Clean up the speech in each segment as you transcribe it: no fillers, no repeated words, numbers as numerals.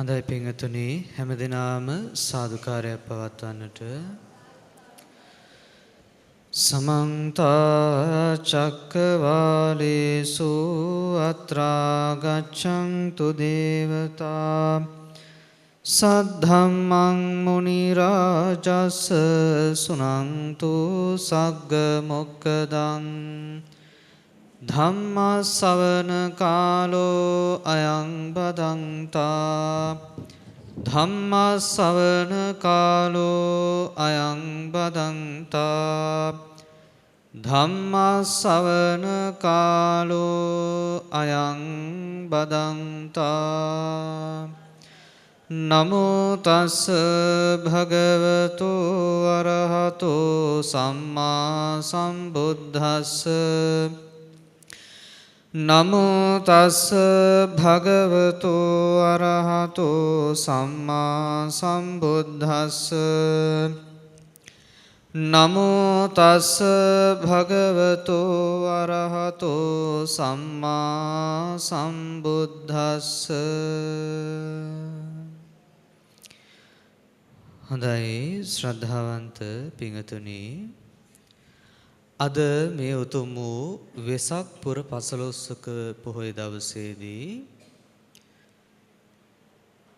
හොඳයි පින්වතුනි, හැමදෙනාම සාදුකාරයක් පවත්වන්නට. සමන්ත චක්කවාලේසු අත්‍රා ගච්ඡන්තු දේවතා සද්ධම්මං මුනි රාජස් සුනන්තු සග්ග මොක්කදං ධම්ම ශවන කාලෝ අයං බදන්තා ධම්ම ශවන කාලෝ අයං බදන්තා ධම්ම ශවන කාලෝ අයං බදන්තා. නමෝ තස්ස භගවතු අරහතෝ සම්මා සම්බුද්දස්ස. නමෝ තස්ස භගවතු අරහතෝ සම්මා සම්බුද්දස්ස. නමෝ තස්ස භගවතු අරහතෝ සම්මා සම්බුද්දස්ස. හොඳයි ශ්‍රද්ධාවන්ත පිංතුනි, අද මේ උතුම් වූ වෙසක් පුර පසළොස්වක පොහොය දවසේදී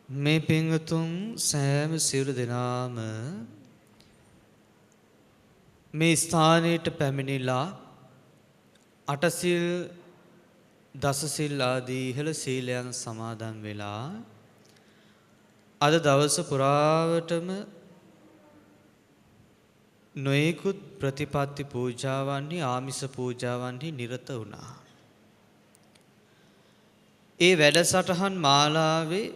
මේ පින්වතුන් සෑම සියලු දෙනාම මේ ස්ථානයට පැමිණිලා අටසිල් දසසිල් ආදී ඉහළ සීලයන් සමාදන් වෙලා අද දවස පුරාවටම නොයෙකුත් ප්‍රතිපත්ති පූජාවන්හි ආමිෂ පූජාවන්හි නිරත වුණා. ඒ වැඩසටහන් මාලාවේ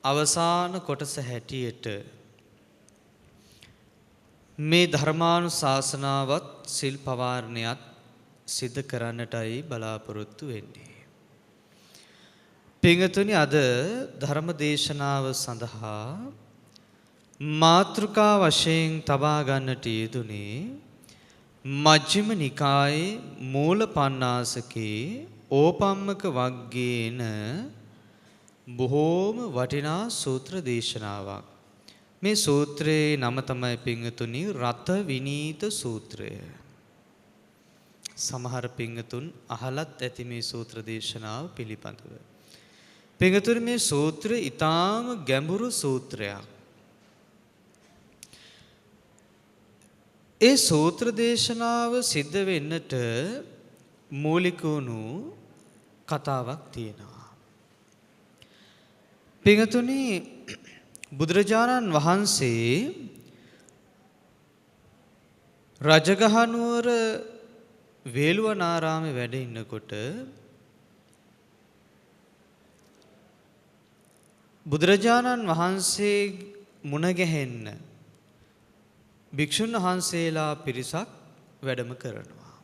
අවසාන කොටස හැටියට මේ ධර්මානුශාසනාවත් සිල් පවාරණයත් සිද්ධ කරන්නටයි බලාපොරොත්තු වෙන්නේ. පින්වතුනි, අද ධර්ම දේශනාව සඳහා මාතෘකා වශයෙන් තබා ගන්නට යෙදුනේ මජ්ක්‍ධිම නිකායේ මූල පණ්ණාසකේ ඕපම්මක වග්ගේන බොහෝම වටිනා සූත්‍ර දේශනාවක්. මේ සූත්‍රයේ නම තමයි පින්වතුනි රත විනීත සූත්‍රය. සමහර පින්වතුන් අහලත් ඇති මේ සූත්‍ර දේශනාව පිළිබඳව. පින්වතුනි, මේ සූත්‍රය ඊටාම ගැඹුරු සූත්‍රයක්. ඒ සූත්‍ර දේශනාව සිද්ධ වෙන්නට මූලික වුණු කතාවක් තියෙනවා. පින්වතුනි, බුදුරජාණන් වහන්සේ රජගහ නුවර වේළුවනාරාමේ වැඩ ඉන්නකොට බුදුරජාණන් වහන්සේ මුණ ගැහෙන්න භික්ෂුන් වහන්සේලා පිරිසක් වැඩම කරනවා.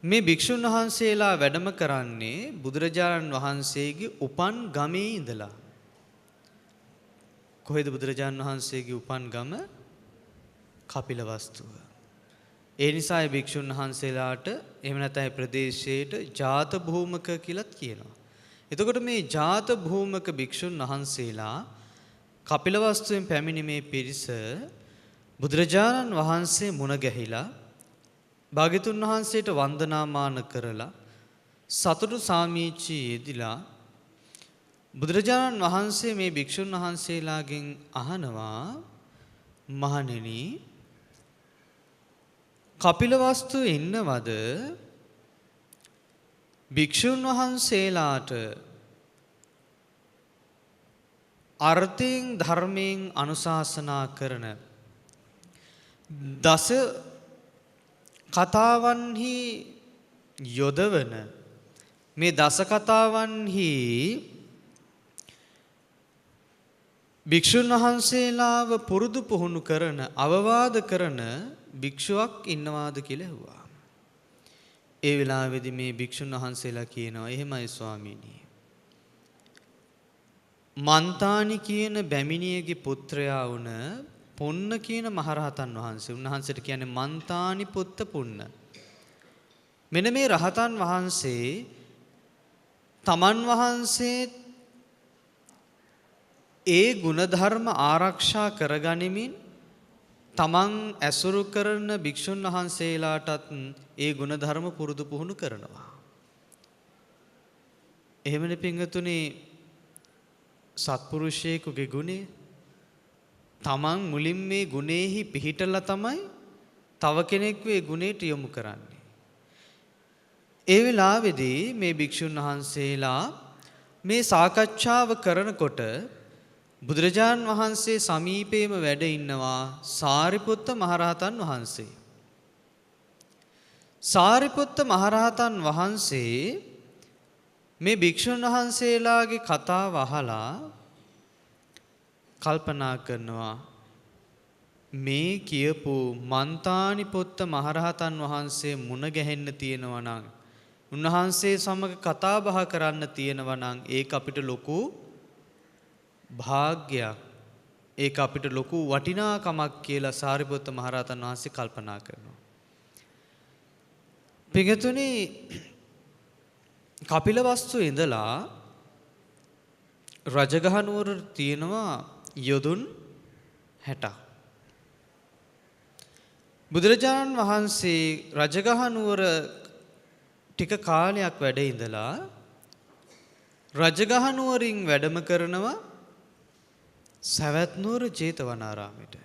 මේ භික්ෂුන් වහන්සේලා වැඩම කරන්නේ බුදුරජාණන් වහන්සේගේ උපන් ගමේ ඉඳලා. කොහෙද බුදුරජාණන් වහන්සේගේ උපන් ගම? කපිලවස්තුව. ඒ නිසා ඒ භික්ෂුන් වහන්සේලාට එහෙම නැත්නම් ඒ ප්‍රදේශයට ජාත භූමක කියලාත් කියනවා. එතකොට මේ ජාත භූමක භික්ෂුන් වහන්සේලා කපිලවස්තුවෙන් පැමිණි මේ පිරිස බුදුරජාණන් වහන්සේ මුණ ගැහිලා භාග්‍යතුන් වහන්සේට වන්දනාමාන කරලා සතුටු සාමීචි යෙදිලා බුදුරජාණන් වහන්සේ මේ භික්ෂුන් වහන්සේලාගෙන් අහනවා, මහණෙනි, කපිලවස්තුවේ ඉන්නවද භික්ෂුන් වහන්සේලාට අර්ථයෙන් ධර්මයෙන් අනුශාසනා කරන දස කතාවන්හි යොදවන මේ දස කතාවන්හි භික්ෂුන් වහන්සේලාව පුරුදු පුහුණු කරන අවවාද කරන භික්ෂුවක් ඉන්නවාද කියලා ඇහුවා. ඒ වෙලාවේදී මේ භික්ෂුන් වහන්සේලා කියනවා, එහෙමයි ස්වාමීනි. මන්තානි කියන බැමිණියගේ පුත්‍රයා වුණ පුන්න කියන මහරහතන් වහන්සේ. උන්වහන්සේට කියන්නේ මන්තානි පුත්ත පුන්න. මෙන්න මේ රහතන් වහන්සේ තමන් වහන්සේ ඒ ගුණධර්ම ආරක්ෂා කරගනිමින් තමන් ඇසුරු කරන භික්ෂුන් වහන්සේලාටත් ඒ ගුණධර්ම පුරුදු පුහුණු කරනවා. එහෙමනේ පින්වතුනි, සත්පුරුෂයෙකුගේ ගුණය තමන් මුලින් මේ ගුණෙහි පිහිටලා තමයි තව කෙනෙක්ව ඒ ගුණයට යොමු කරන්නේ. ඒ වෙලාවේදී මේ භික්ෂුන් වහන්සේලා මේ සාකච්ඡාව කරනකොට බුදුරජාන් වහන්සේ සමීපයේම වැඩ ඉන්නවා සාරිපුත්ත මහරහතන් වහන්සේ. සාරිපුත්ත මහරහතන් වහන්සේ මේ භික්ෂුන් වහන්සේලාගේ කතාව අහලා කල්පනා කරනවා, මේ කියපු මන්තානිපුත්ත මහරහතන් වහන්සේ මුණ ගැහෙන්න තියෙනවා නම්, උන්වහන්සේ සමග කතා බහ කරන්න තියෙනවා නම් ඒක අපිට ලොකු භාග්‍යයක්, ඒක අපිට ලොකු වටිනාකමක් කියලා සාරිපුත්ත මහරහතන් වහන්සේ කල්පනා කරනවා. පිඟතුනි, කපිලවස්තු ඉඳලා රජගහ නුවර තියෙනවා යොදුන් 60ක්. බුදුරජාණන් වහන්සේ රජගහ නුවර ටික කාලයක් වැඩ ඉඳලා රජගහ නුවරින් වැඩම කරනවා සවැත් නුවර ජේතවනාරාමයට.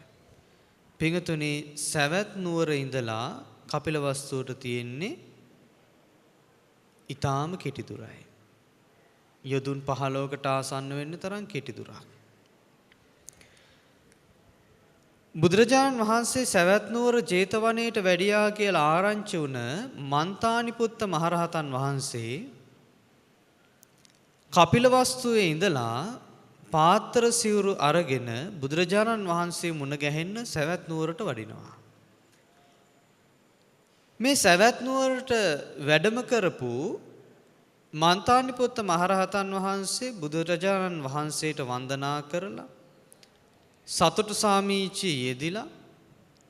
පිඟතුනි, සවැත් නුවර ඉඳලා කපිලවස්තුවට තියෙන්නේ ඊටාම කෙටි දුරයි. යොදුන් 15කට ආසන්න වෙන්න තරම් කෙටි දුරක්. බුදුරජාණන් වහන්සේ සවැත් නුවර ජේතවනයේට වැඩියා කියලා ආරංචි වුණ මන්තානිපුත්ත මහරහතන් වහන්සේ කපිලවස්තුවේ ඉඳලා පාත්‍ර සිවුරු අරගෙන බුදුරජාණන් වහන්සේ මුණ ගැහෙන්න සවැත් නුවරට වඩිනවා. මේ සවැත් නුවරට වැඩම කරපු මන්තානිපුත්ත මහරහතන් වහන්සේ බුදුරජාණන් වහන්සේට වන්දනා කරලා සතුටු සාමීචිය යෙදිලා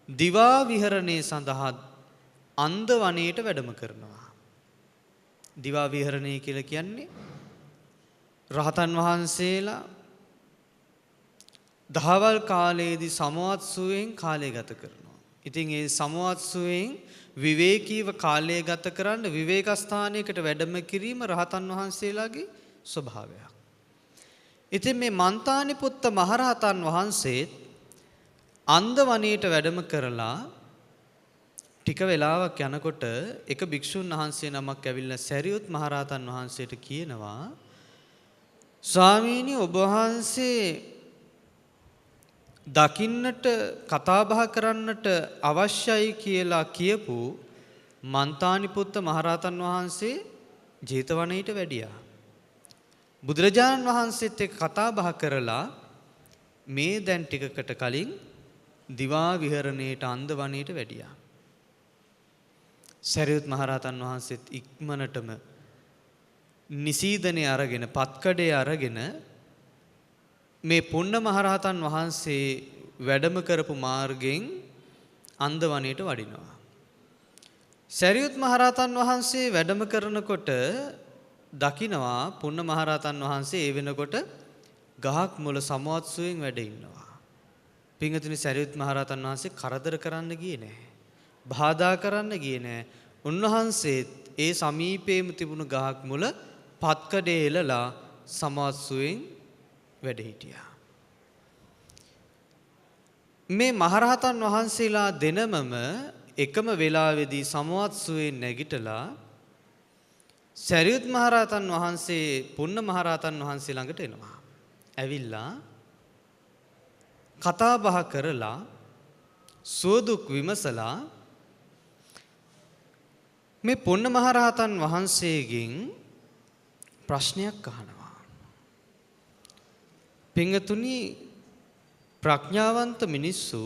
දිවා විහරණය සඳහා අන්ද වනයේට වැඩම කරනවා. දිවා විහරණය කියලා කියන්නේ රහතන් වහන්සේලා දහවල් කාලයේදී සමවත් සුවයෙන් කාලය ගත කරනවා. ඉතින් ඒ සමවත් සුවයෙන් විවේකීව කාලය ගත කරන්න විවේක ස්ථානයකට වැඩම කිරීම රහතන් වහන්සේලාගේ ස්වභාවයක්. ඉතින් මේ මන්තානිපුත්ත මහරහතන් වහන්සේත් අන්ද වනයේට වැඩම කරලා ටික වෙලාවක් යනකොට එක භික්ෂුන් වහන්සේ නමක් ඇවිල්ලා සැරියුත් මහරහතන් වහන්සේට කියනවා, ස්වාමීනි, ඔබ වහන්සේ දකින්නට කතා බහ කරන්නට අවශ්‍යයි කියලා කියපු මන්තානිපුත්ත මහරහතන් වහන්සේ ජේතවනයේට වැඩියා. බුදුරජාණන් වහන්සේත් එක්ක කතා බහ කරලා මේ දැන් ටිකකට කලින් දිවා විහරණයට අන්ද වනයේට වැඩියා. සැරියුත් මහරහතන් වහන්සේත් ඉක්මනටම නිසීදනේ අරගෙන පත්කඩේ අරගෙන මේ පුන්න මහරහතන් වහන්සේ වැඩම කරපු මාර්ගයෙන් අන්ද වනයේට වඩිනවා. සැරියුත් මහරහතන් වහන්සේ වැඩම කරනකොට දකිනවා පුන්න මහරහතන් වහන්සේ ඒ වෙනකොට ගහක් මුල සමවත් සුවයෙන් වැඩ ඉන්නවා. පින්වතුනි, සැරියුත් මහරහතන් වහන්සේ කරදර කරන්න ගියේ නෑ. බාධා කරන්න ගියේ නෑ. උන්වහන්සේත් ඒ සමීපයේම තිබුණු ගහක් මුල පත්කඩේ එලලා සමවත් සුවයෙන් වැඩ හිටියා. මේ මහරහතන් වහන්සේලා දෙනමම එකම වෙලාවේදී සමවත් සුවයෙන් නැගිටලා සැරියුත් මහරහතන් වහන්සේ පුන්න මහරහතන් වහන්සේ ළඟට එනවා. ඇවිල්ලා කතා බහ කරලා සුවදුක් විමසලා මේ පුන්න මහරහතන් වහන්සේගෙන් ප්‍රශ්නයක් අහනවා. පින්වතුනි, ප්‍රඥාවන්ත මිනිස්සු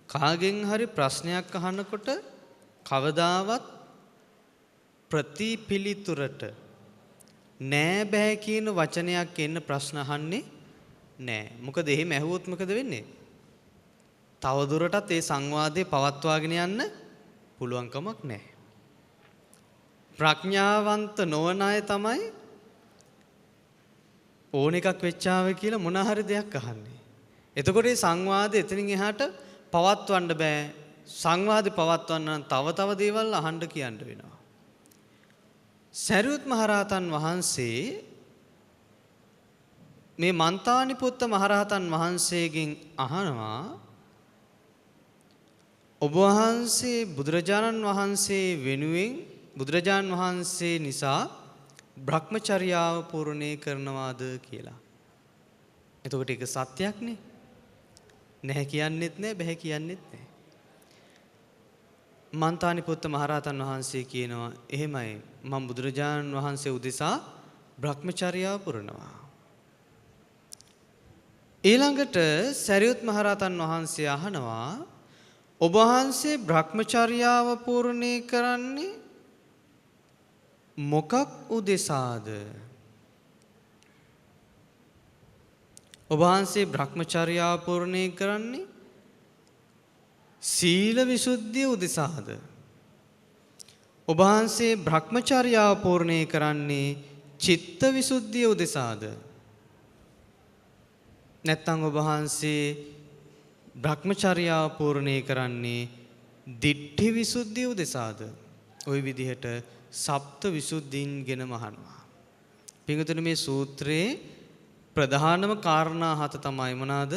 කාගෙන් හරි ප්‍රශ්නයක් අහනකොට කවදාවත් ප්‍රතිපිලිතුරට නෑ බෑ කියන වචනයක් එන්න ප්‍රශ්න අහන්නේ නෑ. මොකද එහෙම ඇහුවොත් මොකද වෙන්නේ? තවදුරටත් ඒ සංවාදය පවත්වාගෙන යන්න පුළුවන්කමක් නෑ. ප්‍රඥාවන්ත නොවන අය තමයි ඕන එකක් වෙච්චාව කියලා මොන හරි දෙයක් අහන්නේ. එතකොට මේ සංවාදය එතනින් එහාට පවත්වන්න බෑ. සංවාදේ පවත්වන්න නම් තව තව දේවල් අහන්න කියන්න වෙනවා. සරියුත් මහරහතන් වහන්සේ මේ මන්තානිපුත්ත මහරහතන් වහන්සේගෙන් අහනවා, ඔබ වහන්සේ බුදුරජාණන් වහන්සේ වෙනුවෙන් බුදුරජාණන් වහන්සේ නිසා බ්‍රහ්මචර්යාව පූර්ණේ කරනවාද කියලා. එතකොට ඒක සත්‍යයක් නේ. නැහැ කියන්නෙත් නෑ, බැහැ කියන්නෙත් නෑ. මන්තානිපුත්ත මහරහතන් වහන්සේ කියනවා, එහෙමයි, මම බුදුරජාණන් වහන්සේ උදෙසා බ්‍රහ්මචර්යාව පුරනවා. ඊළඟට සරියුත් මහරහතන් වහන්සේ අහනවා, ඔබ වහන්සේ බ්‍රහ්මචර්යාව පූර්ණේ කරන්නේ මොකක් උදෙසාද? ඔබ වහන්සේ බ්‍රහ්මචර්යාව පූර්ණේ කරන්නේ සීල විසුද්ධිය උදෙසාද? ඔබ වහන්සේ බ්‍රහ්මචර්යාව පූර්ණේ කරන්නේ චිත්ත විසුද්ධිය උදෙසාද? නැත්නම් ඔබ වහන්සේ බ්‍රහ්මචර්යාව පූර්ණේ කරන්නේ දිට්ඨි විසුද්ධිය උදෙසාද? ওই විදිහට සප්ත විසුද්ධීන් ගැන අහනවා. පින්වතුනි, මේ සූත්‍රයේ ප්‍රධානම කාරණා හත තමයි මොනවාද?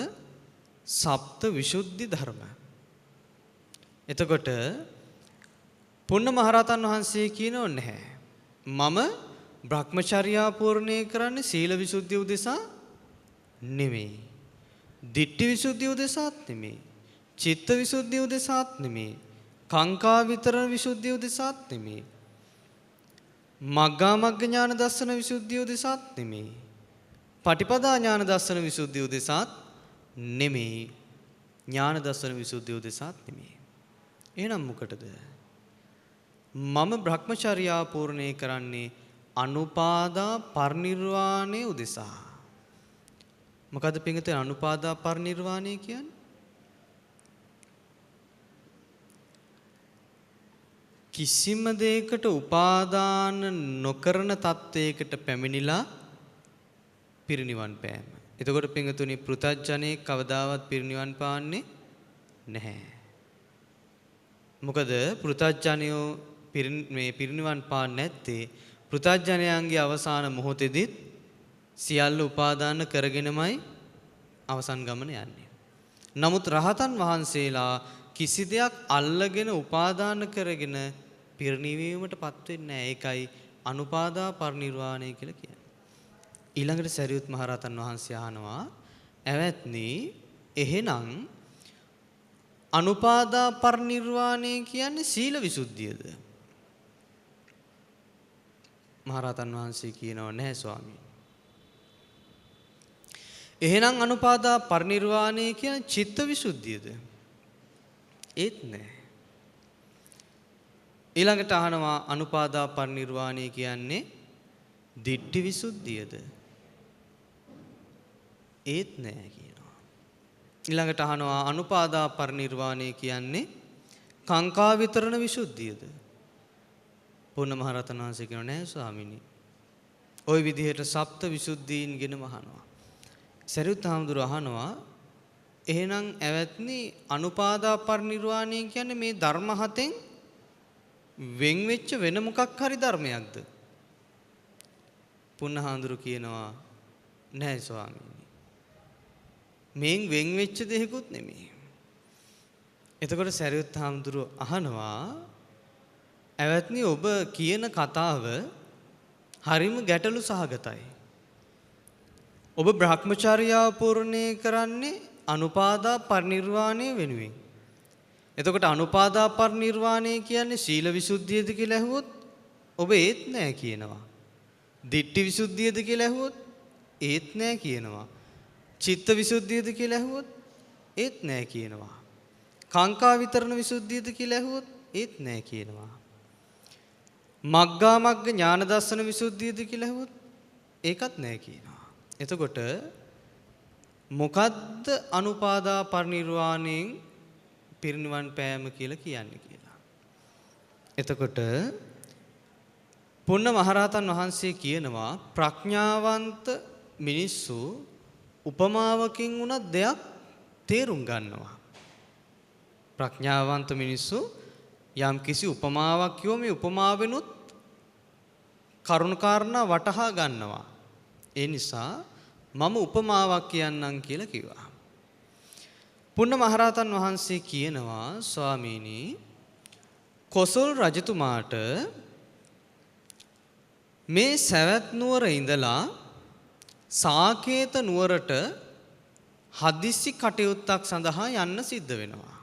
සප්ත විසුද්ධි ධර්ම. එතකොට පුන්න මහරහතන් වහන්සේ කියනෝ නැහැ, මම බ්‍රහ්මචර්යා පූර්ණේ කරන්නේ සීල විසුද්ධිය උදෙසා නෙමෙයි, දිට්ඨි විසුද්ධිය උදෙසාත් නෙමෙයි, චිත්ත විසුද්ධිය උදෙසාත් නෙමෙයි, කාංකා විතරණ විසුද්ධිය උදෙසාත් නෙමෙයි, මග්ගා මග්ග ඥාන දර්ශන විසුද්ධිය උදෙසාත් නෙමෙයි, පටිපදා ඥාන දර්ශන විසුද්ධිය උදෙසාත් නෙමෙයි, ඥාන දර්ශන විසුද්ධිය උදෙසාත් නෙමෙයි. එහෙනම් මොකටද? මම බ්‍රහ්මචර්යා පූර්ණේ කරන්නේ අනුපාදා පරිනිර්වාණය උදෙසා. මොකද පින්විතේ අනුපාදා පරිනිර්වාණය කියන්නේ? කිසිම දෙයකට උපාදාන නොකරන තත්වයකට පැමිණිලා පිරිනිවන් පෑම. එතකොට පින්විතුනි, පෘථග්ජනෙක් කවදාවත් පිරිනිවන් පාන්නේ නැහැ. මොකද පෘථග්ජනයෝ මේ පිරිනිවන් පාන්නේ නැත්තේ පෘථග්ජනයන්ගේ අවසාන මොහොතේදීත් සියල්ල උපාදාන කරගෙනමයි අවසන් ගමන යන්නේ. නමුත් රහතන් වහන්සේලා කිසි දෙයක් අල්ලගෙන උපාදාන කරගෙන පිරිනිවීමටපත් වෙන්නේ නැහැ. ඒකයි අනුපාදා පරිනිර්වාණය කියලා කියන්නේ. ඊළඟට සරියුත් මහරහතන් වහන්සේ අහනවා, ඇවැත්නි, එහෙනම් අනුපාදා පරිනිර්වාණය කියන්නේ සීල විසුද්ධියද? මහරහතන් වහන්සේ කියනවා, නැහැ ස්වාමීනි. එහෙනම් අනුපාදා පරිනිර්වාණය කියන්නේ චිත්ත විසුද්ධියද? ඒත් නෑ. ඊළඟට අහනවා, අනුපාදා පරිනිර්වාණය කියන්නේ දිට්ඨි විසුද්ධියද? ඒත් නෑ කියනවා. ඊළඟට අහනවා, අනුපාදා පරිනිර්වාණය කියන්නේ කාංකා විතරණ විසුද්ධියද? පුන්න මහරහතන් වහන්සේ කියනවා, නෑ ස්වාමීනි. ওই විදිහට සප්ත විසුද්ධීන් ගැන අහනවා. සරියුත් හාමුදුරුවෝ අහනවා, එහෙනම් ඇවැත්නි, අනුපාදා පරිනිර්වාණය කියන්නේ මේ ධර්ම හතෙන් වෙන් වෙච්ච වෙන මොකක් හරි ධර්මයක්ද? පුන්න හාමුදුරුවෝ කියනවා, නෑ ස්වාමීනි. මේන් වෙන් වෙච්ච දෙයක්වත් නෙමෙයි. එතකොට සරියුත් හාමුදුරුවෝ අහනවා, ඇවැත්නි, ඔබ කියන කතාව හරිම ගැටලු සහගතයි. ඔබ බ්‍රහ්මචර්යාව පූර්ණේ කරන්නේ අනුපාදා පරිනිර්වාණය වෙනුවෙන්. එතකොට අනුපාදා පරිනිර්වාණය කියන්නේ සීල විසුද්ධියද කියලා ඇහුවොත් ඔබ ඒත් නෑ කියනවා. දිට්ඨි විසුද්ධියද කියලා ඇහුවොත් ඒත් නෑ කියනවා. චිත්ත විසුද්ධියද කියලා ඇහුවොත් ඒත් නෑ කියනවා. කාංකා විතරණ විසුද්ධියද කියලා ඇහුවොත් ඒත් නෑ කියනවා. මග්ගා මග්ග ඥාන දර්ශන විසුද්ධියද කියලා ඇහුවොත් ඒකත් නෑ කියනවා. එතකොට මොකද්ද අනුපාදා පරිනිර්වාණයෙන් පිරිනිවන් පෑම කියලා කියන්නේ කියලා. එතකොට පුන්න මහරහතන් වහන්සේ කියනවා, ප්‍රඥාවන්ත මිනිස්සු උපමාවකින් වුණත් දෙයක් තේරුම් ගන්නවා. ප්‍රඥාවන්ත මිනිස්සු යම් කිසි උපමාවක් කිව්වම මේ උපමාවෙනුත් කරුණු කාරණා වටහා ගන්නවා. ඒ නිසා මම උපමාවක් කියන්නම් කියලා කිව්වා. පුන්න මහරහතන් වහන්සේ කියනවා, ස්වාමීනි, කොසල් රජතුමාට මේ සවැත් නුවර ඉඳලා සාකේත නුවරට හදිසි කටයුත්තක් සඳහා යන්න සිද්ධ වෙනවා.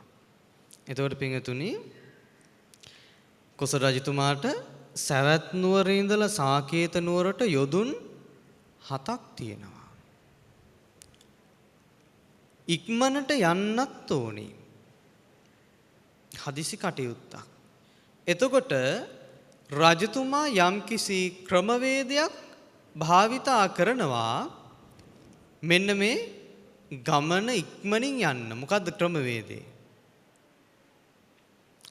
එතකොට පින්වතුනි, කොසල් රජතුමාට සවැත් නුවර ඉඳලා සාකේත නුවරට යොදුන් 7ක් තියෙනවා. ඉක්මනට යන්නත් ඕනි. හදිසි කටයුත්තක්. එතකොට රජතුමා යම්කිසි ක්‍රමවේදයක් භාවිතා කරනවා මෙන්න මේ ගමන ඉක්මනින් යන්න. මොකද්ද ක්‍රමවේදේ?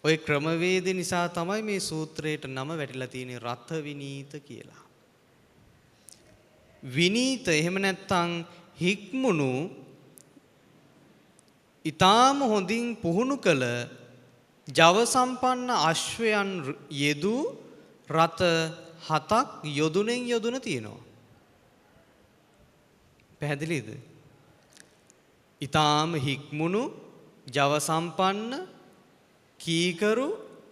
ඔය ක්‍රමවේද නිසා තමයි මේ සූත්‍රයට නම වැටිලා තියෙන්නේ රත විනීත කියලා. විනීත එහෙම නැත්නම් හික්මුණු, ඊටාම හොඳින් පුහුණු කළ ජව සම්පන්න අශ්වයන් යෙදූ රත 7ක් යොදුනෙන් යොදුන තියෙනවා. පැහැදිලිද? ඊටාම හික්මුණු ජව සම්පන්න කීකරු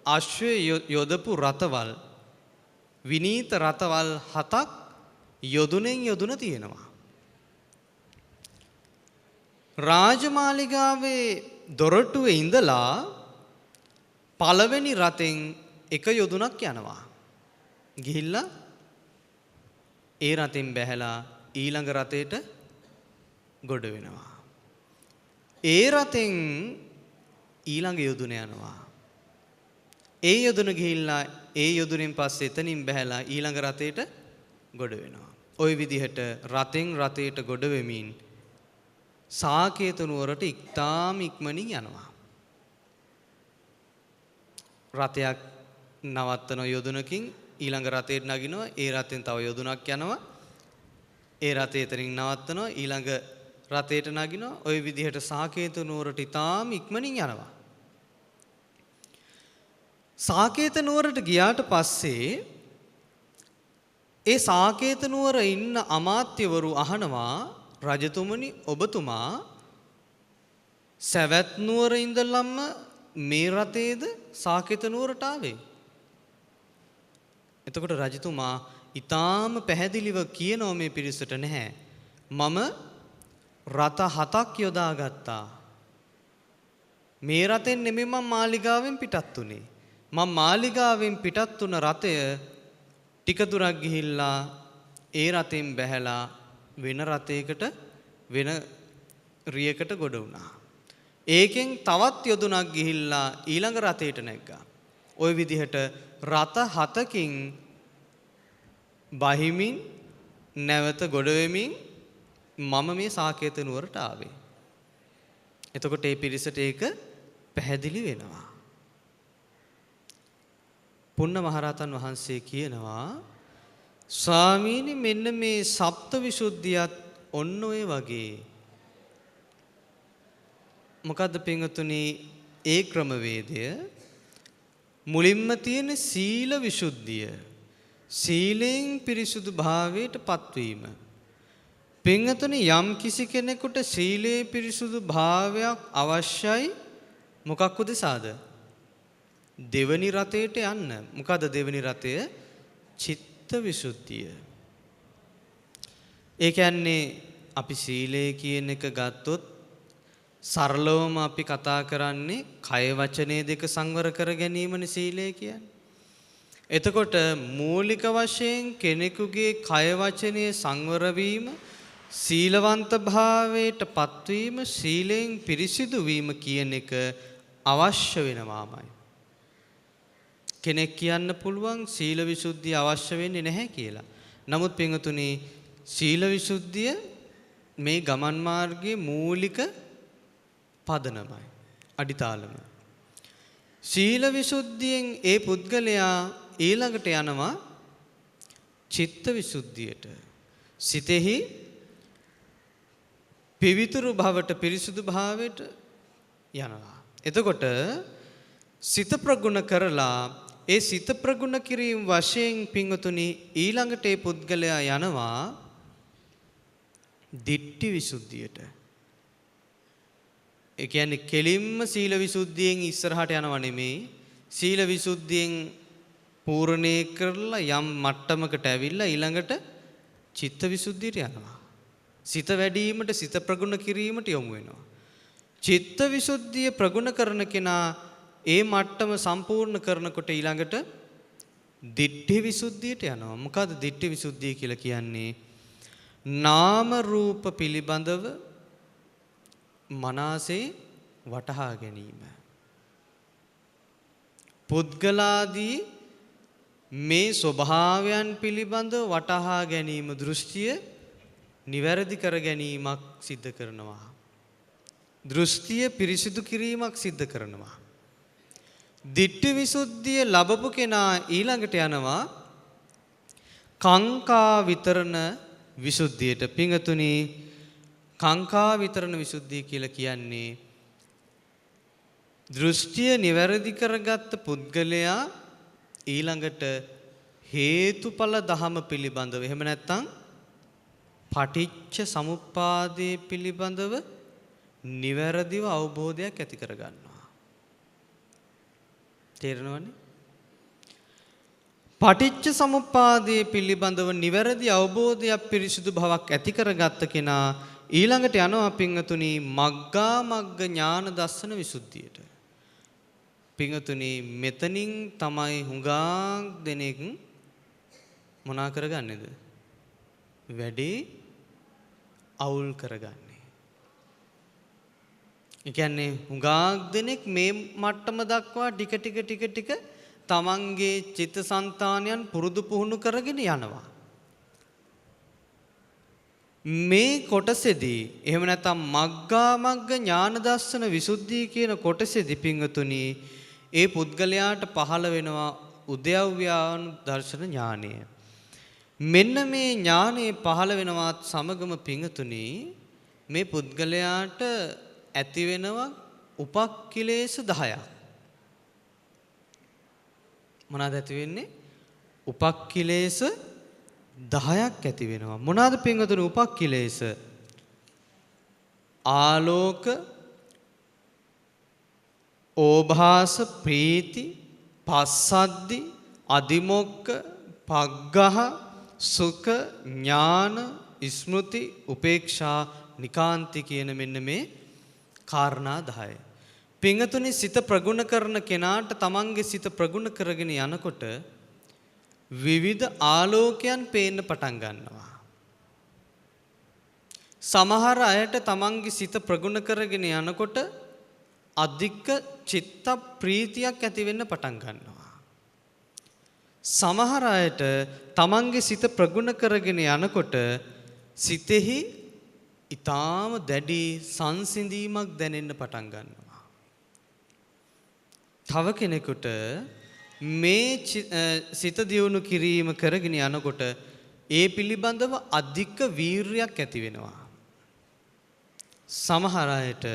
අශ්වය යොදපු රතවල්, විනීත රතවල් 7ක් යොදුනෙන් යොදුන තියෙනවා. රාජමාලිගාවේ දොරටුවේ ඉඳලා පළවෙනි රතෙන් එක යොදුනක් යනවා. ගිහිල්ලා ඒ රතෙන් බැහැලා ඊළඟ රතේට ගොඩ වෙනවා. ඒ රතෙන් ඊළඟ යොදුන යනවා. ඒ යොදුන ගිහිල්ලා ඒ යොදුනෙන් පස්සේ එතනින් බැහැලා ඊළඟ රතේට ගොඩ වෙනවා. ওই විදිහට රතෙන් රතේට ගොඩ වෙමින් සාකේත නුවරට ඉක්තාම ඉක්මනින් යනවා. රතයක් නවත්තන යොදුනකින් ඊළඟ රතේට නගිනවා. ඒ රතෙන් තව යොදුනක් යනවා. ඒ රතේ එතනින් නවත්තනවා, ඊළඟ රතේට නගිනවා. ওই විදිහට සාකේත නුවරට ඉතාම ඉක්මනින් යනවා. සාකේත නුවරට ගියාට පස්සේ ඒ සාකේත නුවර ඉන්න අමාත්‍යවරු අහනවා, රජතුමනි, ඔබතුමා සවැත් නුවර ඉඳලම මේ රතේද සාකේත නුවරට ආවේ? එතකොට රජතුමා ඊටාම පැහැදිලිව කියනවා මේ පිරිසට, නැහැ, මම රත 7ක් යොදාගත්තා. මේ රතෙන් නෙමෙයි මම මාලිගාවෙන් පිටත් වුනේ. මම මාලිගාවෙන් පිටත් වුණ රතය ටික දුරක් ගිහිල්ලා ඒ රතෙන් බැහැලා වෙන රතයකට, වෙන රියකට ගොඩ වුණා. ඒකෙන් තවත් යොදුනක් ගිහිල්ලා ඊළඟ රතේට නැග්ගා. ওই විදිහට රත 7කින් බහිමින් නැවත ගොඩ වෙමින් මම මේ සාකේත නුවරට ආවේ. එතකොට ඒ පිරිසට ඒක පැහැදිලි වෙනවා. පුන්න මහරහතන් වහන්සේ කියනවා, ස්වාමීනි, මෙන්න මේ සප්ත විසුද්ධියත් ඔන්න ඔය වගේ. මොකද්ද පින්වතුනි ඒ ක්‍රමවේදය? මුලින්ම තියෙන සීල විසුද්ධිය. සීලෙන් පිරිසුදු භාවයට පත්වීම. පින්වතුනි, යම් කිසි කෙනෙකුට සීලේ පිරිසුදු භාවයක් අවශ්‍යයි මොකක් උදෙසාද? දෙවනි රතේට යන්න. මොකද දෙවනි රතය? චිත්ත විසුද්ධිය. ඒ කියන්නේ අපි සීලය කියන එක ගත්තොත් සරලවම අපි කතා කරන්නේ කය වචනේ දෙක සංවර කර ගැනීමනේ සීලය කියන්නේ. එතකොට මූලික වශයෙන් කෙනෙකුගේ කය වචනේ සංවර වීම, සීලවන්ත භාවයට පත්වීම, සීලයෙන් පිරිසිදු වීම කියන එක අවශ්‍ය වෙනවාමයි. කෙනෙක් කියන්න පුළුවන් සීල විසුද්ධිය අවශ්‍ය වෙන්නේ නැහැ කියලා. නමුත් පින්වතුනි, සීල විසුද්ධිය මේ ගමන් මාර්ගයේ මූලික පදනමයි, අඩිතාලම. සීල විසුද්ධියෙන් ඒ පුද්ගලයා ඊළඟට යනවා චිත්ත විසුද්ධියට. සිතෙහි පිවිතුරු භවට, පිරිසුදු භාවයට යනවා. එතකොට සිත ප්‍රගුණ කරලා ඒ සිත ප්‍රගුණ කිරීම වශයෙන් පින්වතුනි ඊළඟට ඒ පුද්ගලයා යනවා දිට්ඨි විසුද්ධියට. ඒ කියන්නේ කෙලින්ම සීල විසුද්ධියෙන් ඉස්සරහට යනවා නෙමෙයි. සීල විසුද්ධියෙන් පූර්ණේ කරලා යම් මට්ටමකට ඇවිල්ලා ඊළඟට චිත්ත විසුද්ධියට යනවා. සිත වැඩිවීමට, සිත ප්‍රගුණ කිරීමට යොමු වෙනවා. චිත්ත විසුද්ධිය ප්‍රගුණ කරන කෙනා ඒ මට්ටම සම්පූර්ණ කරනකොට ඊළඟට දිට්ඨි විසුද්ධියට යනවා. මොකද්ද දිට්ඨි විසුද්ධිය කියලා කියන්නේ? නාම රූප පිළිබඳව මනසේ වටහා ගැනීම. පුද්ගලාදී මේ ස්වභාවයන් පිළිබඳව වටහා ගැනීම, දෘෂ්ටිය නිවැරදි කර ගැනීමක් සිද්ධ කරනවා. දෘෂ්ටිය පිරිසිදු කිරීමක් සිද්ධ කරනවා. දිට්ඨි විසුද්ධිය ලැබපු කෙනා ඊළඟට යනවා කාංකා විතරණ විසුද්ධියට. පිංගතුනි, කාංකා විතරණ විසුද්ධිය කියලා කියන්නේ දෘෂ්ටිය නිවැරදි කරගත්ත පුද්ගලයා ඊළඟට හේතුඵල ධම පිළිබඳව, එහෙම නැත්නම් පටිච්ච සමුප්පාදයේ පිළිබඳව නිවැරදිව අවබෝධයක් ඇති කරගන්නවා. තේරෙනවනේ? පටිච්ච සමුප්පාදයේ පිළිබඳව නිවැරදි අවබෝධයක්, පිරිසිදු බවක් ඇති කරගත්ත කෙනා ඊළඟට යනවා පින්වතුනි මග්ගා මග්ග ඥාන දර්ශන විසුද්ධියට. පින්වතුනි, මෙතනින් තමයි හුඟක් දෙනෙක් මොනා කරගන්නේද? වැඩි අවුල් කරගන්නේ. ඒ කියන්නේ හුඟක් දෙනෙක් මේ මට්ටම දක්වා ටික ටික ටික ටික තමන්ගේ චිත්තසංතානයන් පුරුදු පුහුණු කරගෙන යනවා. මේ කොටසෙදී, එහෙම නැත්නම් මග්ගා මග්ග ඥාන දර්ශන විසුද්ධිය කියන කොටසෙදී පින්වතුනි, ඒ පුද්ගලයාට පහළ වෙනවා උද්‍යව්‍යානු දර්ශන ඥානය. මෙන්න මේ ඥානය පහළ වෙනවත් සමගම පින්වතුනි, මේ පුද්ගලයාට ඇති වෙනවා උපක්ඛිලේශ 10ක්. මොනවාද ඇති වෙන්නේ? උපක්ඛිලේශ 10ක් ඇති වෙනවා. මොනවාද පින්වතුනි උපක්ඛිලේශ? ආලෝක, ඕභාස, ප්‍රීති, පස්සද්දි, අදිමොක්ක, පග්ගහ, සුඛ, ඥාන, ස්මෘති, උපේක්ෂා, නිකාන්ති කියන මෙන්න මේ කාරණා 10. පින්වතුනි, සිත ප්‍රගුණ කරන කෙනාට තමන්ගේ සිත ප්‍රගුණ කරගෙන යනකොට විවිධ ආලෝකයන් පේන්න පටන් ගන්නවා. සමහර අයට තමන්ගේ සිත ප්‍රගුණ කරගෙන යනකොට අධික චිත්ත ප්‍රීතියක් ඇති වෙන්න පටන් ගන්නවා. සමහර අයට තමන්ගේ සිත ප්‍රගුණ කරගෙන යනකොට සිතෙහි ඊටාම දැඩි සංසිඳීමක් දැනෙන්න පටන් ගන්නවා. තව කෙනෙකුට මේ සිත දියුණු කිරීම කරගෙන යනකොට ඒ පිළිබඳව අධික වීරියක් ඇති වෙනවා. සමහර අයට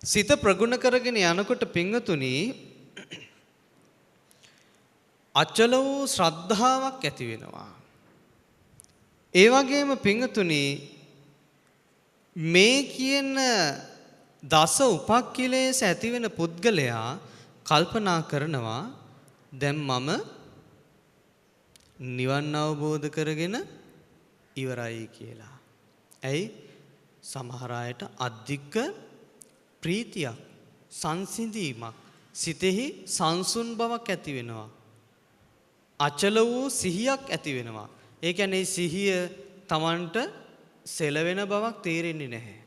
සිත ප්‍රගුණ කරගෙන යනකොට පින්වතුනි අචල වූ ශ්‍රද්ධාවක් ඇති වෙනවා. ඒ වගේම පින්වතුනි මේ කියන දස උපක්ඛිලේශ ඇති වෙන පුද්ගලයා කල්පනා කරනවා දැන් මම නිවන් අවබෝධ කරගෙන ඉවරයි කියලා. ඇයි? සමහර අයට අධික ප්‍රීතියක්, සංසිඳීමක්, සිතෙහි සංසුන් බවක් ඇති වෙනවා. අචල වූ සිහියක් ඇති වෙනවා. ඒ කියන්නේ සිහිය Tamanට සෙලවෙන බවක් තේරෙන්නේ නැහැ.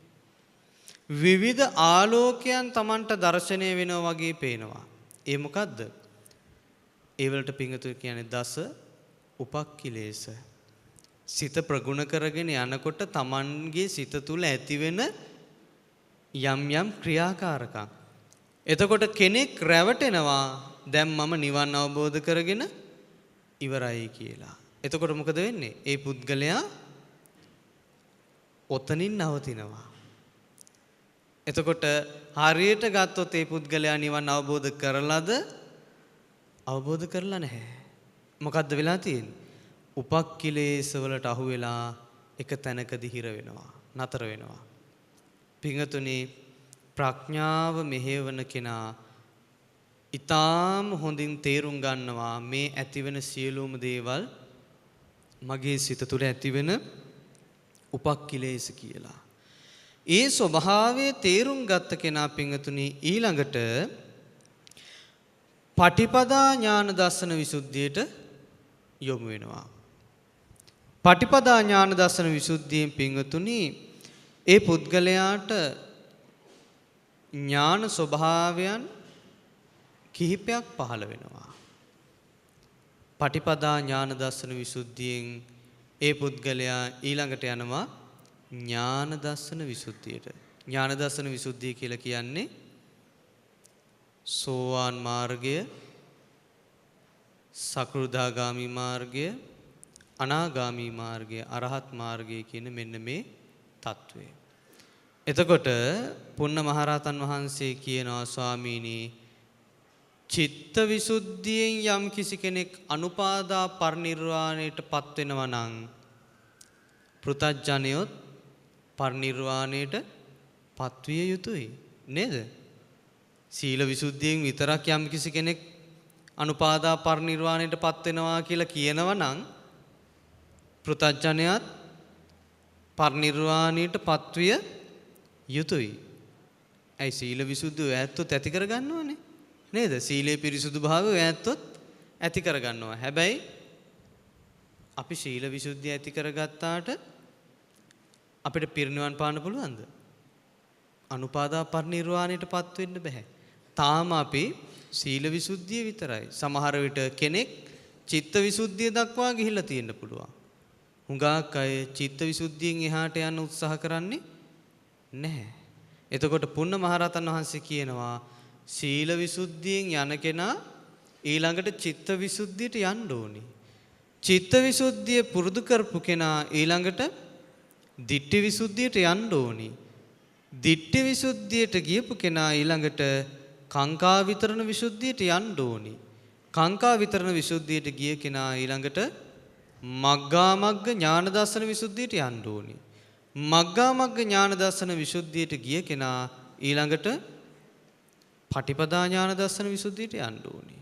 විවිධ ආලෝකයන් Tamanට දැర్శණය වෙනවා වගේ පේනවා. ඒ මොකද්ද? ඒ වලට පිංගුතු කියන්නේ දස උපක්ඛිලේශ. සිත ප්‍රගුණ කරගෙන යනකොට Tamanගේ සිත තුළ ඇතිවෙන යම් යම් ක්‍රියාකාරකම්. එතකොට කෙනෙක් රැවටෙනවා දැන් මම නිවන් අවබෝධ කරගෙන ඉවරයි කියලා. එතකොට මොකද වෙන්නේ? ඒ පුද්ගලයා ඔතනින් නවතිනවා. එතකොට හරියට ගත්තොත් ඒ පුද්ගලයා නිවන් අවබෝධ කරලාද? අවබෝධ කරලා නැහැ. මොකද්ද වෙලා තියෙන්නේ? උපක්ඛිලේශ වලට අහු වෙලා එක තැනකදී හිර වෙනවා, නතර වෙනවා. පිංහතුනි, ප්‍රඥාව මෙහෙවන කෙනා ඊටාම හොඳින් තේරුම් ගන්නවා මේ ඇතිවෙන සියලුම දේවල් මගේ සිත තුළ ඇතිවෙන උපක්ඛිලේශ කියලා. ඒ ස්වභාවය තේරුම් ගත්ත කෙනා පිංහතුනි ඊළඟට පටිපදා ඥාන දර්ශන විසුද්ධියට යොමු වෙනවා. පටිපදා ඥාන දර්ශන විසුද්ධියෙන් පිංහතුනි ඒ පුද්ගලයාට ඥාන ස්වභාවයන් කිහිපයක් පහළ වෙනවා. පටිපදා ඥාන දර්ශන විසුද්ධියෙන් ඒ පුද්ගලයා ඊළඟට යනවා ඥාන දර්ශන විසුද්ධියට. ඥාන දර්ශන විසුද්ධිය කියලා කියන්නේ සෝවාන් මාර්ගය, සකෘදාගාමි මාර්ගය, අනාගාමි මාර්ගය, අරහත් මාර්ගය කියන මෙන්න මේ තත්වය. එතකොට පුන්න මහරහතන් වහන්සේ කියනවා, ස්වාමීනි, චිත්ත විසුද්ධියෙන් යම් කිසි කෙනෙක් අනුපාදා පරිනිර්වාණයට පත් වෙනවා නම් පෘථග්ජනයොත් පරිනිර්වාණයට පත්විය යුතුයි නේද? සීල විසුද්ධියෙන් විතරක් යම් කිසි කෙනෙක් අනුපාදා පරිනිර්වාණයට පත් වෙනවා කියලා කියනවා නම් පෘථග්ජනයත් පරිනිර්වාණයට පත්විය යුතුයි. ඇයි සීල විසුද්ධිය ඔය ඇත්තොත් ඇති කරගන්නවනේ නේද? සීලේ පිරිසුදු භාවය ඔය ඇත්තොත් ඇති කරගන්නවා. හැබැයි අපි සීල විසුද්ධිය ඇති කරගත්තාට අපිට පිරිනිවන් පාන්න පුළුවන්ද? අනුපාදා පරිනිර්වාණයට පත් වෙන්න බෑ. තාම අපි සීල විසුද්ධිය විතරයි. සමහර විට කෙනෙක් චිත්ත විසුද්ධිය දක්වා ගිහිල්ලා තියෙන්න පුළුවන්. හුඟක් අය චිත්ත විසුද්ධියෙන් එහාට යන්න උත්සාහ කරන්නේ නැහැ. එතකොට පුන්න මහරහතන් වහන්සේ කියනවා සීල විසුද්ධියෙන් යන කෙනා ඊළඟට චිත්ත විසුද්ධියට යන්න ඕනි. චිත්ත විසුද්ධිය පුරුදු කරපු කෙනා ඊළඟට දිට්ඨි විසුද්ධියට යන්න ඕනි. දිට්ඨි විසුද්ධියට ගියපු කෙනා ඊළඟට කාංකා විතරණ විසුද්ධියට යන්න ඕනි. කාංකා විතරණ විසුද්ධියට ගිය කෙනා ඊළඟට මග්ගා මග්ග ඥාන දර්ශන විසුද්ධියට යන්න ඕනි. මග්ගා මග්ග ඥාන දර්ශන විසුද්ධියට ගිය කෙනා ඊළඟට පටිපදා ඥාන දර්ශන විසුද්ධියට යන්න ඕනි.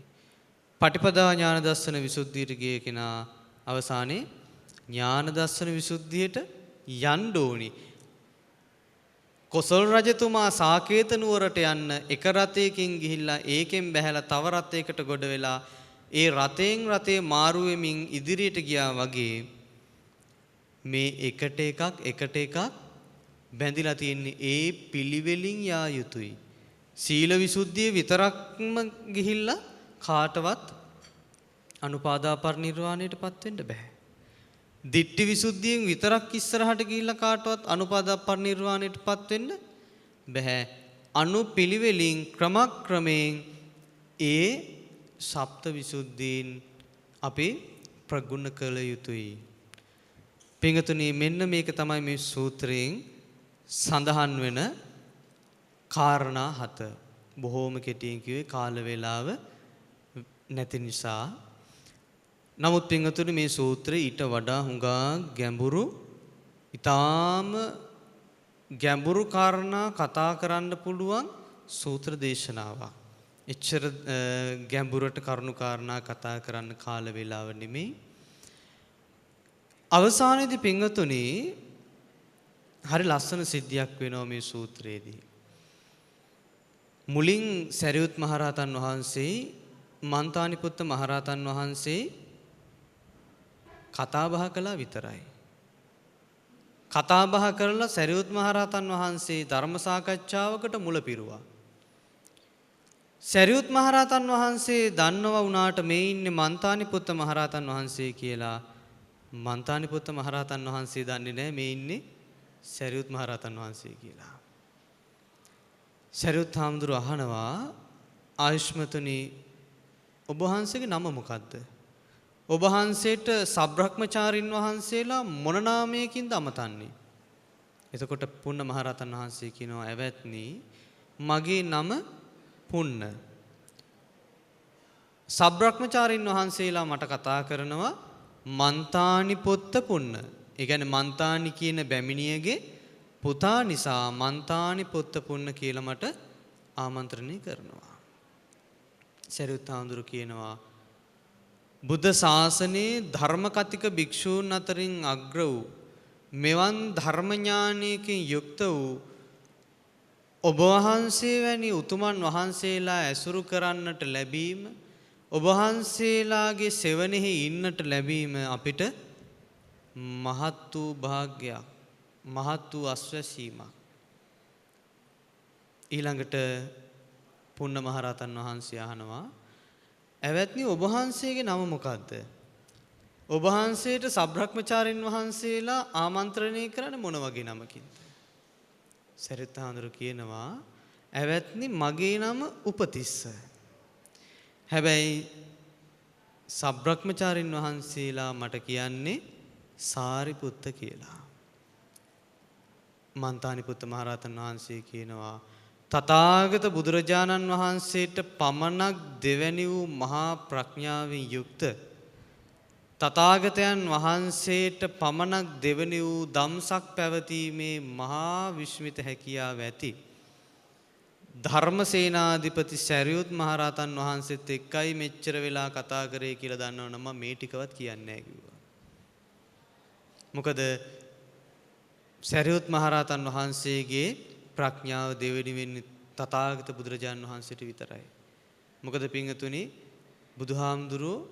පටිපදා ඥාන දර්ශන විසුද්ධියට ගිය කෙනා අවසානයේ ඥාන දර්ශන විසුද්ධියට යන්න ඕනි. කොසල් රජතුමා සාකේත නුවරට යන්න එක රථයකින් ගිහිල්ලා ඒකෙන් බැහැලා තව රථයකට ගොඩ වෙලා ඒ රථයෙන් රථේ මාරු වෙමින් ඉදිරියට ගියා වගේ මේ එකට එකක් එකට එකක් බැඳිලා තියෙන්නේ. ඒ පිළිවෙලින් යා යුතුයි. සීල විසුද්ධිය විතරක්ම ගිහිල්ලා කාටවත් අනුපාදා පරිනිර්වාණයට පත් වෙන්න බෑ. දිට්ඨි විසුද්ධියෙන් විතරක් ඉස්සරහට ගිහිල්ලා කාටවත් අනුපාදා පරිනිර්වාණයට පත් වෙන්න බෑ. අනුපිළිවෙලින් ක්‍රමක්‍රමයෙන් ඒ සප්ත විසුද්ධීන් අපි ප්‍රගුණ කළ යුතුයි. පින්වතුනි, මෙන්න මේක තමයි මේ සූත්‍රයෙන් සඳහන් වෙන කාරණා හත. බොහෝම කෙටියෙන් කිව්වේ කාල වේලාව නැති නිසා. නමුත් පින්වතුනි, මේ සූත්‍රය ඊට වඩා හුඟා ගැඹුරු, ඊටාම ගැඹුරු කාරණා කතා කරන්න පුළුවන් සූත්‍ර දේශනාවක්. එච්චර ගැඹුරට කරුණු කාරණා කතා කරන්න කාල වේලාව නෙමෙයි. අවසානයේදී පින්වතුනි, හරි ලස්සන සිද්ධියක් වෙනවා මේ සූත්‍රයේදී. මුලින් සරියුත් මහරහතන් වහන්සේ මන්තානිපුත්ත මහරහතන් වහන්සේ කතා බහ කළා විතරයි. කතා බහ කරලා සරියුත් මහරහතන් වහන්සේ ධර්ම සාකච්ඡාවකට මුල පිරුවා. සරියුත් මහරහතන් වහන්සේ දන්නවා වුණාට මේ ඉන්නේ මන්තානිපුත්ත මහරහතන් වහන්සේ කියලා. මන්තානිපුත්ත මහරහතන් වහන්සේ දන්නේ නැහැ මේ ඉන්නේ සරියුත් මහරහතන් වහන්සේ කියලා. සරියුත් හාමුදුරුවෝ අහනවා, ආයුෂ්මතුනි, ඔබ වහන්සේගේ නම මොකද්ද? ඔබ වහන්සේට සබ්‍රහ්මචාරින් වහන්සේලා මොන නාමයකින්ද අමතන්නේ? එතකොට පුන්න මහරහතන් වහන්සේ කියනවා, ඇවැත්නි, මගේ නම පුන්න. සබ්‍රක්‍මචාරින් වහන්සේලා මට කතා කරනවා මන්තානි පොත්ත පුන්න. ඒ කියන්නේ මන්තානි කියන බැමිණියගේ පුතා නිසා මන්තානි පොත්ත පුන්න කියලා මට ආමන්ත්‍රණය කරනවා. සරියුත් හාමුදුරු කියනවා, බුද්ධ ශාසනයේ ධර්ම කතික භික්ෂූන් අතරින් අග්‍ර වූ මෙවන් ධර්ම ඥානයකින් යුක්ත වූ ඔබ වහන්සේ වැනි උතුමන් වහන්සේලා ඇසුරු කරන්නට ලැබීම, ඔබ වහන්සේලාගේ සෙවණෙහි ඉන්නට ලැබීම අපිට මහත් වූ භාග්‍යයක්, මහත් වූ අස්වැසීමක්. ඊළඟට පුන්න මහරහතන් වහන්සේ අහනවා, ඇවැත්නි, ඔබ වහන්සේගේ නම මොකද්ද? ඔබ වහන්සේට සබ්‍රහ්මචාරින් වහන්සේලා ආමන්ත්‍රණය කරන්නේ මොන වගේ නමකින්ද? සරියුත් හාමුදුරු කියනවා, ඇවැත්නි, මගේ නම උපතිස්ස. හැබැයි සබ්‍රහ්මචාරින් වහන්සේලා මට කියන්නේ සාරිපුත්ත කියලා. මන්තානි පුත්ත මහරහතන් වහන්සේ කියනවා, තථාගත බුදුරජාණන් වහන්සේට පමණක් දෙවැනි වූ මහා ප්‍රඥාවෙන් යුක්ත තථාගතයන් වහන්සේට පමණක් දෙවැනි වූ දම්සක් පැවතීමේ මහා විස්මිත හැකියාව ඇති ධර්මසේනාධිපති සරියුත් මහරහතන් වහන්සේත් එක්කයි මෙච්චර වෙලා කතා කරේ කියලා දන්නවනම් මම මේ ටිකවත් කියන්නේ නැහැ කිව්වා. මොකද සරියුත් මහරහතන් වහන්සේගේ ප්‍රඥාව දෙවෙනි වෙන්නේ තථාගත බුදුරජාණන් වහන්සේට විතරයි. මොකද පින්වතුනි, බුදුහාමුදුරුවෝ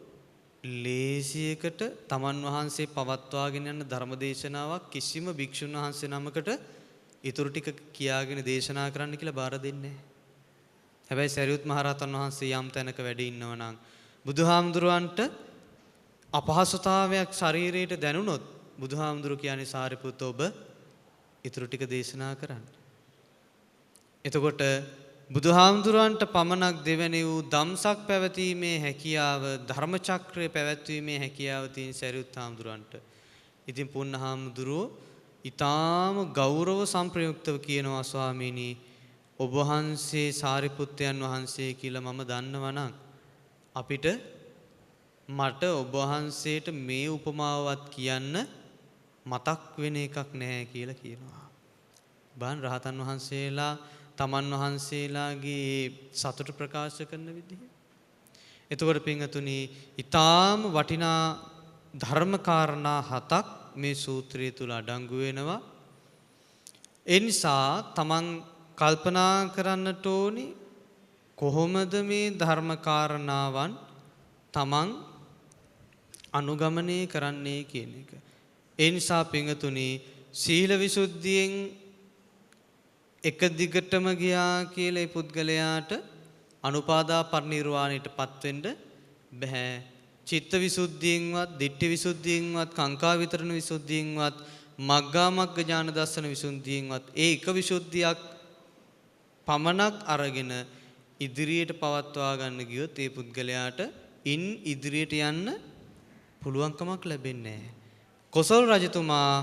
ලේසියකට තමන් වහන්සේ පවත්වාගෙන යන ධර්ම දේශනාවක් කිසිම භික්ෂුන් වහන්සේ නමකට ඉතුරු ටික කියාගෙන දේශනා කරන්න කියලා බාර දෙන්නේ නැහැ. හැබැයි සරියුත් මහරහතන් වහන්සේ යම් තැනක වැඩ ඉන්නවා නම් බුදුහාමුදුරුවන්ට අපහසුතාවයක් ශරීරයට දැනුණොත් බුදුහාමුදුරු කියන්නේ, සාරිපුත්ත, ඔබ ඉතුරු ටික දේශනා කරන්න. එතකොට බුදුහාමුදුරුවන්ට පමණක් දෙවැනි වූ දම්සක් පැවතීමේ හැකියාව, ධර්මචක්‍රය පැවැත්වීමේ හැකියාව තියෙන සරියුත් හාමුදුරුවන්ට. ඉතින් පුන්න හාමුදුරුවෝ ඊටාම ගෞරව සම්ප්‍රයුක්තව කියනවා, ස්වාමීනි, ඔබ වහන්සේ සාරිපුත්තයන් වහන්සේ කියලා මම දන්නවා නම් අපිට මට ඔබ වහන්සේට මේ උපමාවවත් කියන්න මතක් වෙන එකක් නැහැ කියලා කියනවා. බලන්න රහතන් වහන්සේලා තමන් වහන්සේලාගේ සතුට ප්‍රකාශ කරන විදිහ. එතකොට පින්වතුනි, ඊටාම වටිනා ධර්ම කාරණා හතක් මේ සූත්‍රය තුල අඩංගු වෙනවා. ඒ නිසා තමන් කල්පනා කරන්නට ඕනි කොහොමද මේ ධර්ම කාරණාවන් තමන් අනුගමනය කරන්නේ කියන එක. ඒ නිසා පින්වතුනි, සීල විසුද්ධියෙන් එක දිගටම ගියා කියලා ඒ පුද්ගලයාට අනුපාදා පරිනිර්වාණයට පත් වෙන්න බෑ. චිත්ත විසුද්ධියෙන්වත්, දිට්ඨි විසුද්ධියෙන්වත්, කාංකා විතරණ විසුද්ධියෙන්වත්, මග්ගා මග්ග ඥාන දර්ශන විසුද්ධියෙන්වත් ඒ එක විසුද්ධියක් පමණක් අරගෙන ඉදිරියට පවත්වා ගන්න ගියොත් ඒ පුද්ගලයාට ඉන් ඉදිරියට යන්න පුළුවන්කමක් ලැබෙන්නේ නැහැ. කොසල් රජතුමා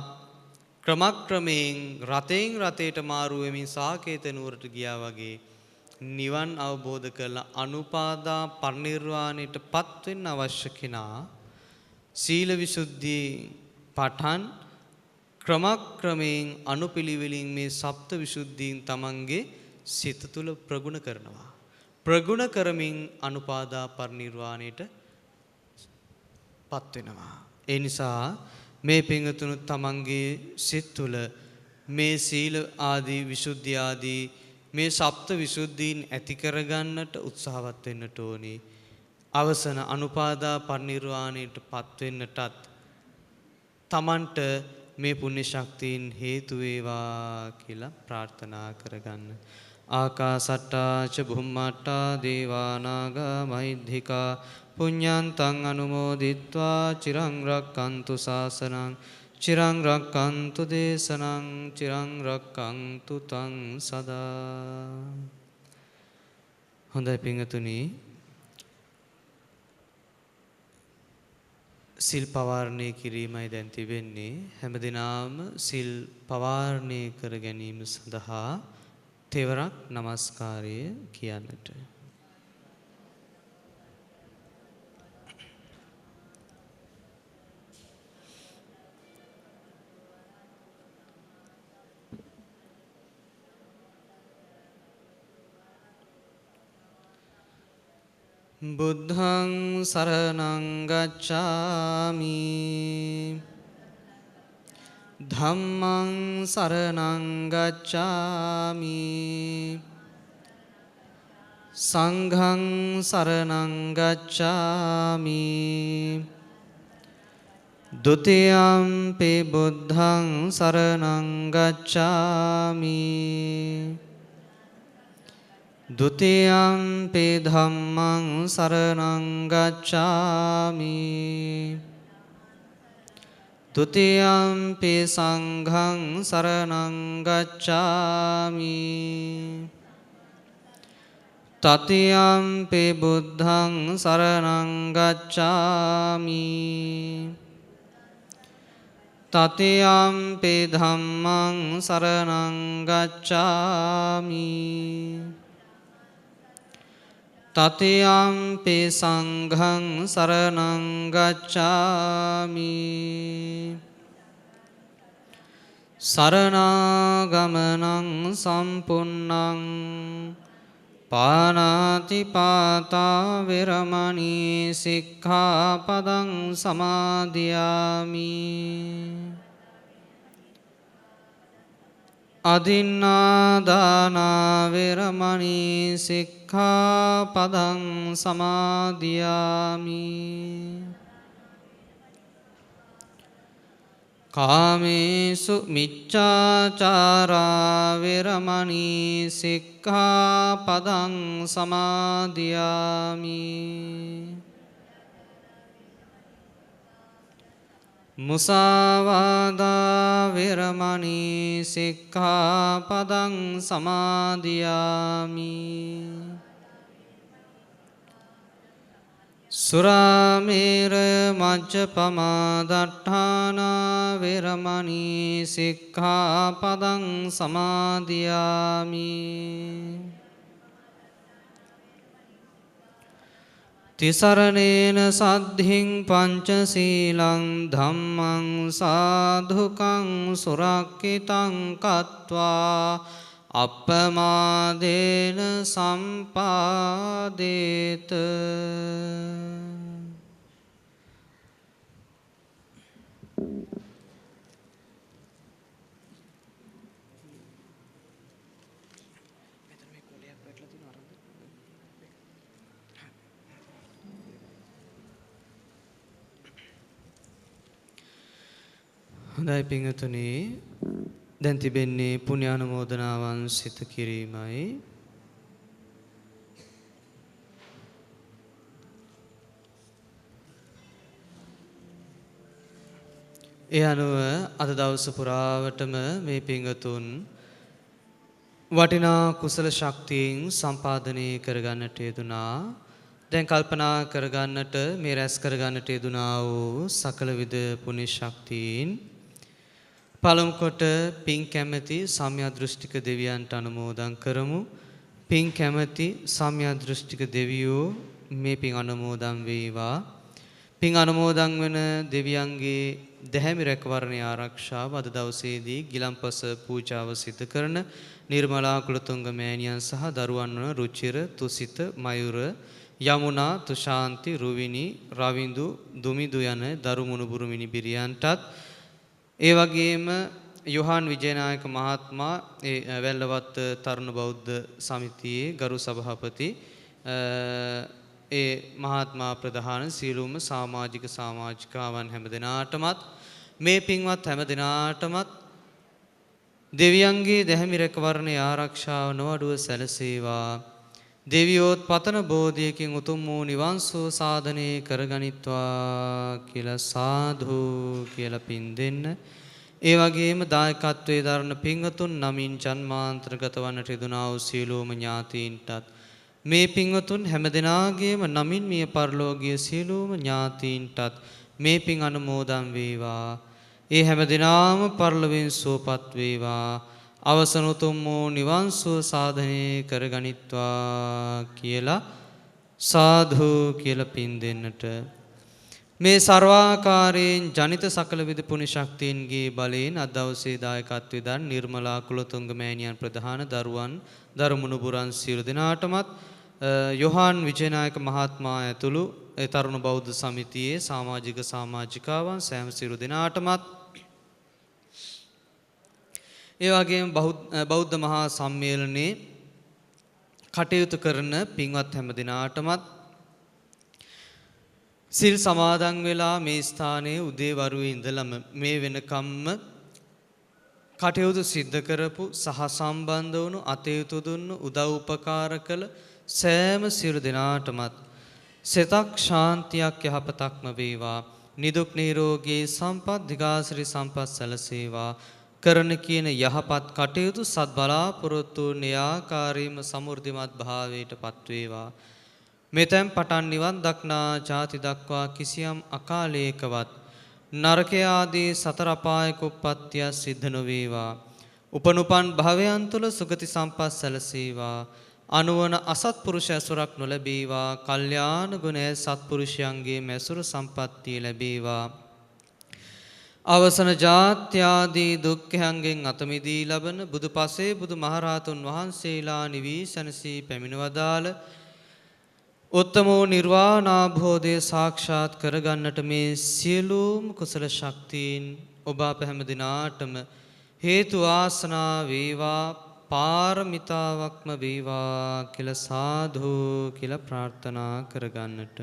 ක්‍රමක්‍රමයෙන් රතෙන් රතේට මාරු වෙමින් සාකේත නුවරට ගියා වගේ නිවන් අවබෝධ කරලා අනුපාදා පරිනිර්වාණයට පත් වෙන්න අවශ්‍ය කෙනා සීල විසුද්ධියේ පඨන් ක්‍රමක්‍රමයෙන් අනුපිළිවෙලින් මේ සප්ත විසුද්ධීන් තමන්ගේ සිත තුළ ප්‍රගුණ කරනවා. ප්‍රගුණ කරමින් අනුපාදා පරිනිර්වාණයට පත් වෙනවා. ඒ නිසා මේ පින්වතුන් තමන්ගේ සිත් තුළ මේ සීල ආදී විසුද්ධි ආදී මේ සප්ත විසුද්ධීන් ඇති කරගන්නට උත්සාහවත් වෙන්නට ඕනි. අවසන අනුපාදා පරිනිර්වාණයට පත් වෙන්නටත් තමන්ට මේ පුණ්‍ය ශක්තියින් හේතු වේවා කියලා ප්‍රාර්ථනා කරගන්න. ආකාසට්ටා ච බුම්මට්ටා දේවා නාග මහිද්దికා පුඤ්ඤන්තං අනුමෝදිත්වා චිරං රක්ඛන්තු ශාසනං චිරං රක්ඛන්තු දේශනං චිරං රක්ඛන්තු තං සදා. හොඳයි පින්වතුනි, සිල් පවාරණය කිරීමයි දැන් තිබෙන්නේ. හැම දිනාම සිල් පවාරණය කර ගැනීම සඳහා තෙවරක් নমස්කාරය කියන්නට. බුද්ධං සරණං ගච්ඡාමි, ධම්මං සරණං ගච්ඡාමි, සංඝං සරණං ගච්ඡාමි, ဒ ුතියම්පි බුද්ධං සරණං ගච්ඡාමි, ဒ ුතියම්පි ධම්මං සරණං ගච්ඡාමි, ဒ ුතියම්පි සංඝං සරණං ගච්ඡාමි, තතියම්පි බුද්ධං සරණං ගච්ඡාමි, තතියම්පි ධම්මං සරණං ගච්ඡාමි, තතියම්පි සංඝං සරණං ගච්ඡාමි. සරණාගමනං සම්පුන්නං පාණාති පාතා වේරමණී සික්ඛාපදං සමාදියාමි. අදින්නා දානා වේරමණී සික්ඛාපදං සමාදියාමි. කාමේසු මිච්ඡාචාරා වේරමණී සික්ඛාපදං සමාදියාමි. මුසාවාදා වේරමණී සික්ඛාපදං සමාදියාමි. සුරාමේරය මජ්ජපමා දට්ඨානා වේරමණී සික්ඛාපදං සමාදියාමි. තිසරණේන සද්ධින් පංචශීලං ධම්මං සාධුකං සුරක්ඛිතං කତ୍වා අප්පමාදේන සම්පාදේත. හොඳයි පින්වතුනි, දැන් තිබෙන්නේ පුණ්‍ය අනුමෝදනාවන් සිත කිරීමයි. ඒ අනුව අද දවස පුරාවටම මේ පින්වතුන් වටිනා කුසල ශක්තියෙන් සම්පාදනය කරගන්නට යෙදුනා. දැන් කල්පනා කරගන්නට මේ රැස් කරගන්නට යෙදුනා වූ සකල විද පුණ්‍ය ශක්තියින් පළමු කොට පින් කැමැති සම්‍යක් දෘෂ්ටික දෙවියන්ට අනුමෝදන් කරමු. පින් කැමැති සම්‍යක් දෘෂ්ටික දෙවියෝ මේ පින් අනුමෝදන් වේවා. පින් අනුමෝදන් වන දෙවියන්ගේ දැහැමි රැකවරණය ආරක්ෂාව අද දවසේදී ගිලන්පස පූජාව සිදු කරන නිර්මලා කුලතුංග මෑණියන් සහ දරුවන් වන රුචිර, තුසිත, මයුර, යමුනා, තුෂාන්ති, රුවිනි, රවිඳු, දුමිදු යන දරු මුණුබුරු මිනිබිරියන්ටත්, ඒ වගේම යොහාන් විජේනායක මහත්මයා ඒ වැල්ලවත්ත තරුණ බෞද්ධ සමිතියේ ගරු සභාපති ඒ මහත්මයා ප්‍රධාන සියලුම සමාජික සමාජිකාවන් හැම දෙනාටමත් මේ පින්වත් හැම දෙනාටමත් දෙවියන්ගේ දැහැමි රැකවරණය ආරක්ෂාව නොඅඩුව සැලසේවා. දෙවියෝත් පතන බෝධියකින් උතුම් වූ නිවන් සුව සාධනය කරගනිත්වා කියලා සාධු කියලා පින් දෙන්න. ඒ වගේම දායකත්වයේ දරන පින්වතුන් නමින් ජන්මාන්තරගත වන්නට යෙදුනා වූ සියලුම ඥාතීන්ටත් මේ පින්වතුන් හැම දෙනාගේම නමින් මිය පරලෝකීය සියලුම ඥාතීන්ටත් මේ පින් අනුමෝදන් වේවා. ඒ හැම දිනාම පරලොවින් සුවපත් වේවා. අවසන උතුම් වූ නිවන් සුව සාධනය කරගනිත්වා කියලා සාධු කියලා පින් දෙන්නට. මේ සර්වාකාරයෙන් ජනිත සකල විද පුණ්‍ය ශක්තියින්ගේ බලයෙන් අද දවසේ දායකත්වයෙන් දන් නිර්මලා කුලතුංග මෑණියන් ප්‍රධාන දරුවන් දරුමුණුබුරන් සියලු දෙනාටමත් යොහාන් විජේනායක මහත්මයා ඇතුළු ඒ තරුණ බෞද්ධ සමිතියේ සමාජික සමාජිකාවන් සෑම සියලු දෙනාටමත්, ඒ වගේම බෞද්ධ මහා සම්මේලනයේ කටයුතු කරන පින්වත් හැම දෙනාටමත්, සිල් සමාදන් වෙලා මේ ස්ථානයේ උදේ වරුවේ ඉඳලම මේ වෙනකම්ම කටයුතු සිද්ධ කරපු සහ සම්බන්ධ වුණු අතයුතු දුන්නු උදව් උපකාර කළ සෑම සියලු දෙනාටමත් සිතක් ශාන්තියක් යහපතක්ම වේවා. නිදුක් නිරෝගී සම්පත් දිගාසිරි සම්පත් සැලසේවා. කරන කියන යහපත් කටයුතු සත් බලාපොරොත්තු න්‍යාකාරීම සමෘද්ධිමත් භාවයට පත්වේවා. මෙතෙන් පටන් නිවන් දක්නා ජාති දක්වා කිසියම් අකාලයකවත් නරක ආදී සතර අපායක උප්පත්තිය සිද්ධ නොවේවා. උපනුපන් භවයන් තුල සුගති සම්පත් සැලසේවා. අනුවන අසත්පුරුෂ ඇසුරක් නොලැබේවා. කල්යාණ ගුණය සත්පුරුෂයන්ගේ මැසුරු සම්පත්තිය ලැබේවා. අවසන ජාත්‍යාදී දුක්ඛයන්ගෙන් අත මිදී ලබන බුදුපසේ බුදුමහරහතුන් වහන්සේලා නිවී සැනසී පැමිණවදාළ උත්තම වූ නිර්වාණාභෝධය සාක්ෂාත් කරගන්නට මේ සියලුම කුසල ශක්තීන් ඔබ අප හැම දිනාටම හේතු ආසනා වේවා, පාරමිතාවක්ම වේවා කියලා සාධු කියලා ප්‍රාර්ථනා කරගන්නට.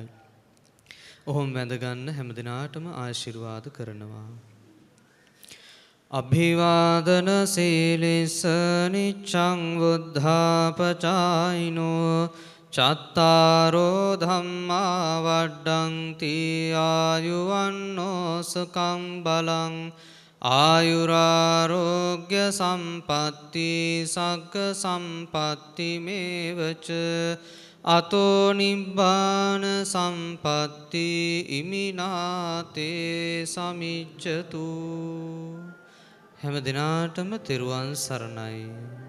ඔහොම වැඳගන්න හැම දිනාටම ආශිර්වාද කරනවා. අභිවාදන සීලිස නිච්ඡං බුද්ධාපචායිනෝ චත්තාරෝ ධම්මා වඩ්ඩಂತಿ ආයුවන්නෝ සුඛං බලං ආයුරාරෝග්‍ය සම්පatti සග්ග සම්පatti මේවච අතෝ නිබ්බාන සම්පatti ඉමිනාතේ සමිච්ඡතු. හැම දිනාටම තෙරුවන් සරණයි.